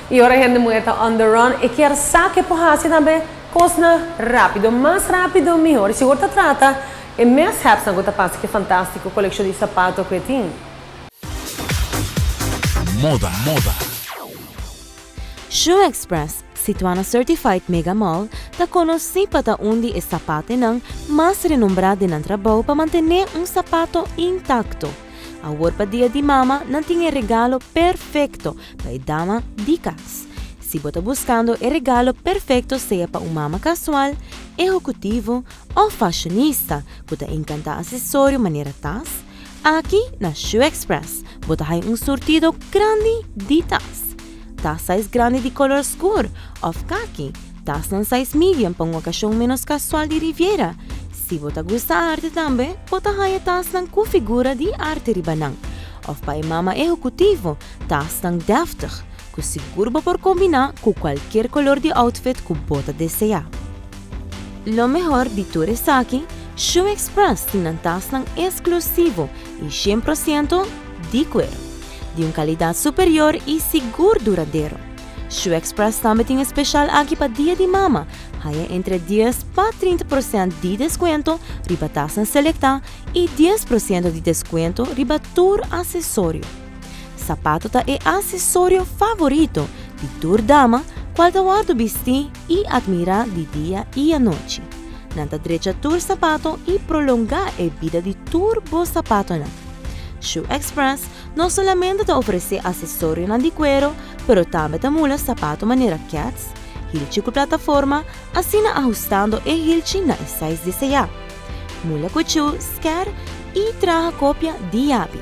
Y ora hende muhe ta on the run, e kier sa cu e por haci tambe cosnan rapido. Mas rapido, mihor. Y sigur ta trata e mishaps cu ta pasa cu e fantastico coleccion di sapato cu e tin. Moda, moda. Shoe Express, situa na Certified Mega Mall, ta conoci pa ta un di e sapatonan mas renombra den nan trabou pa mantene un sapato intacto. Awor pa Dia di Mama, nan tin e regalo perfecto pa e dama di cas. Si bo ta buscando e regalo perfecto, sea pa un mama casual, ehecutivo of fashionista cu ta encanta accesorio manera tas, aki na Shoe Express bo ta haya un surtido grandi di tas. Tas size grandi di color scur of kaki, tas nan size medium pa un ocasion menos casual di Riviera. Si bo ta gusta arte tambe, bo ta haya tas nan cu figura di arte riba nan. Of pa e mama ehecutivo, tas nan deftig, cu sigur bo por combina cu cualkier color di outfit cu bo ta desea. Lo mihor di tur esaki, Shoe Express tin nan tas nan exclusivo y 100% di cuero, di un calidad superior y sigur duradero. Shoe Express tambe tin special aki pa Dia di Mama, haya entre 10 pa 30% di descuento riba tas selecta y 10% di descuento riba tur accesorio. Sapato ta e accesorio favorito di tur dama, cual ta wordo bisti y admira di dia y anochi. Nan ta drecha tur sapato y prolonga e bida di tur bo sapatonan. Shoe Express no solamente ta ofrece accesorio di cuero, pero tambe ta mula sapato manera keds, hilchi cu plataforma, asina ahustando e hilchi na e size desea. Mula cuchu, sker y traha copia di yabi.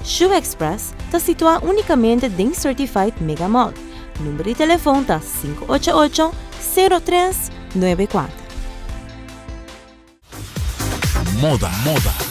Shoe Express ta situa unicamente den Certified Mega Mall. Number di telefon ta 588 0394. Moda, moda.